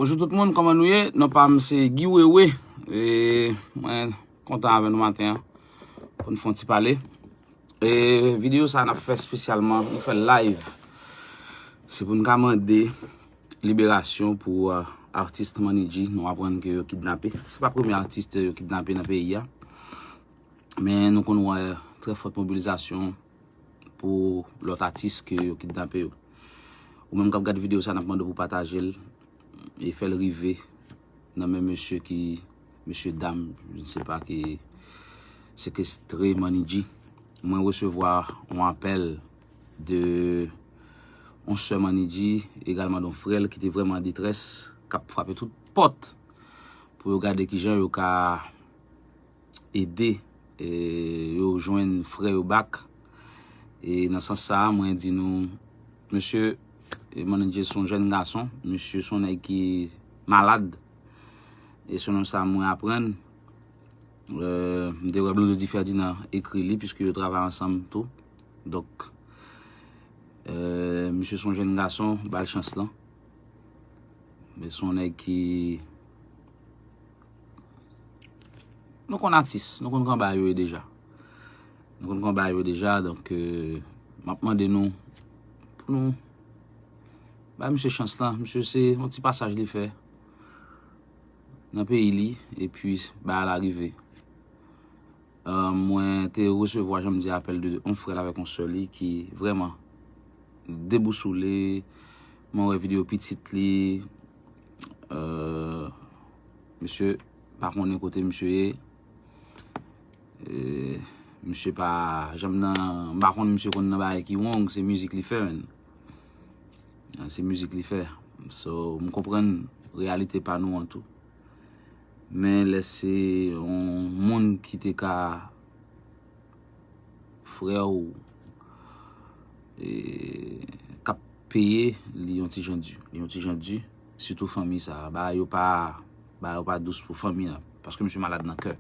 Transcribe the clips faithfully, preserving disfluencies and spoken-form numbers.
Bonjou tout moun, kòman nou ye? Non pa m se Guy Wewe. E mwen kontan avè nou maten an pou n fè yon ti pale. E videyo sa a n ap fè espesyalman, nou fè l live. Se pou n ka mande liberasyon pou uh, atis Manidji, nou aprann ke yo kidnape. Se pa premye atis yo kidnape nan peyi a. Men nou konn wè trè fòt mobilizasyon pou lòt atis ke yo kidnape yo. Ou menm k ap gade videyo sa, n ap mande w pou pataje l e fè l rive nan men mesye ki, mesye dam, je ne sais pas, ki sekestre Manidji. Mwen resevwa yon apèl de yon sè Manidji, egalman de yon frè l ki te vrèman an detrès, k ap frape tout pòt pou yo gade kijan yo ka ede e, yo jwenn frè yo back. E nan sans sa a, mwen di nou, mesye, e, Manidji se yon jèn gason, mesye se yon nèg ki malad. E selon sa mwen aprann, e, m te wè Blondedy Ferdinand ekri li, piske yo travay ansanm tou. Donk, e, mesye se yon jèn gason, ba l chans lan. Men se yon nèg ki Nou konn atis, nou konn kòman bagay yo ye deja. Nou konn kòman bagay yo ye deja, donk, e, m ap mande nou pou nou bay misye chans lan. Misye se yon ti pasaj li fè nan peyi li, epi bagay la rive. E, mwen te resevwa, jan m di, apèl de yon frè l avèk yon sè li ki vrèman debousoule. Mwen wè videyo pitit li. E, misye pa konnen kote misye ye. E, misye pa janm nan, m pa konn misye konn nan bagay ki wrong, se mizik li fè, menn. E, se mizik li fè. So, m konprann reyalite pa nou an tou. Men lè se yon moun ki te ka frè w, e, k ap peye, li yon ti jan di. Li yon ti jan di, sitou fanmi sa a. Bagay yo pa, bagay yo pa dous pou fanmi an, paske misye malad nan kè.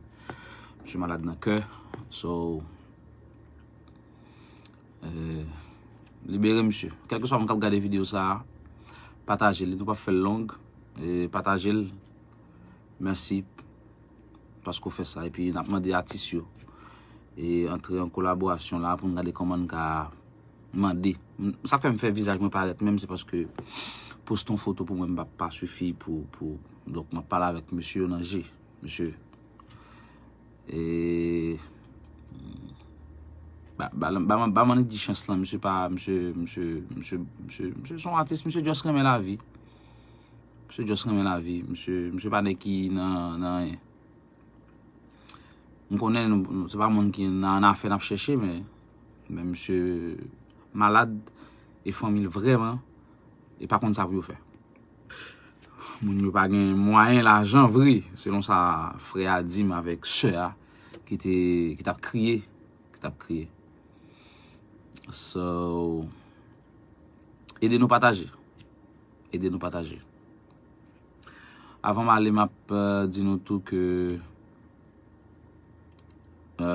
Misye malad nan kè. So, e, libere misye. Kèlkeswa moun k ap gade videyo sa a, pataje l. Nou p ap fè l long. E, pataje l. Mèsi paske w fè sa. Epi n ap mande atis yo e antre an kolaborasyon la pou n gade kòman n ka mande. M, sa k fè m fè vizaj mwen parèt menm, se paske poste yon foto pou mwen m pa, pa sifi pou, pou, donk m ap pale avèk mesye yo nan je. Mesye, e, ba, ba, ba, ba Manidji chans lan, misye pa, misye, misye, misye, misye, misye se yon atis, misye just renmen lavi. Misye just renmen lavi. Misye, misye pa nèg ki nan, nan anyen. M konnen nou, nou, se pa moun ki nan, nan afè n ap chèche, men, men misye malad e fanmi l vrèman e pa konn sa pou yo fè. Moun yo pa gen mwayen lajan vre, selon sa frè a di m avèk sè a ki te, ki t ap kriye, ki t ap kriye. So, ede nou pataje. Ede nou pataje. Avan m ale, m ap, e, di nou tou ke, e,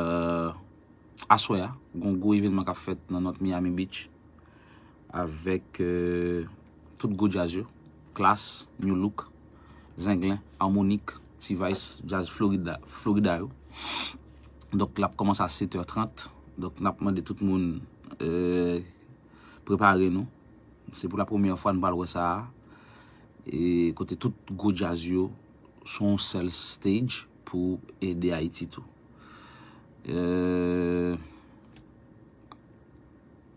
aswè a, gon gwo evènman k ap fèt nan North Miami Beach avèk, e, tout gwo djaz yo, Klass, New Look, Zenglen, Harmonik, T-Vice, djaz Florida, Florida yo. Donk, l ap kòmanse a sèt è trant. Donk, n ap mande tout moun, e, prepare nou. Se pou la premyè fwa n pral wè sa a. E kote tout gwo djaz yo sou yon sèl stage pou ede Ayiti tou. E,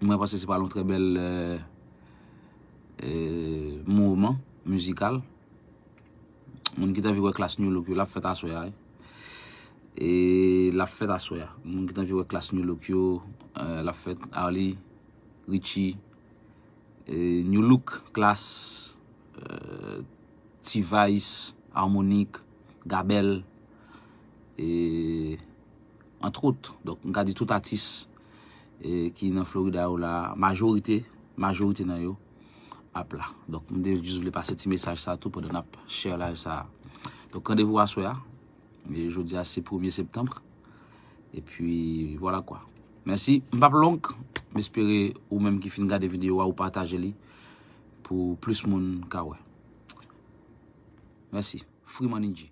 mwen panse se pral yon trè bèl, e, e, moman mizikal. Moun ki t anvi wè Klass New Look yo, l ap fèt aswè a, wi. E l ap fèt aswè a. Moun ki t anvi wè Klass New Look yo, e, l ap fèt. Arly, Richie, e, New Look, Klass, e, T-Vice, Harmonik, Gabel, e, entre autres. Donk, m ka di tout atis, e, ki nan Florida yo la, majorite, majorite nan yo ap la. Donk, m te jis vle pase ti mesaj sa tou pandan n ap share live sa. Donk, randevou aswè a. E jodi a se premye septanm. Epi, vwala kwa. Mèsi. M p ap long. M espere ou menm ki fin gade videyo a, ou pataje li pou plis moun ka wè. Mèsi. Free Money G.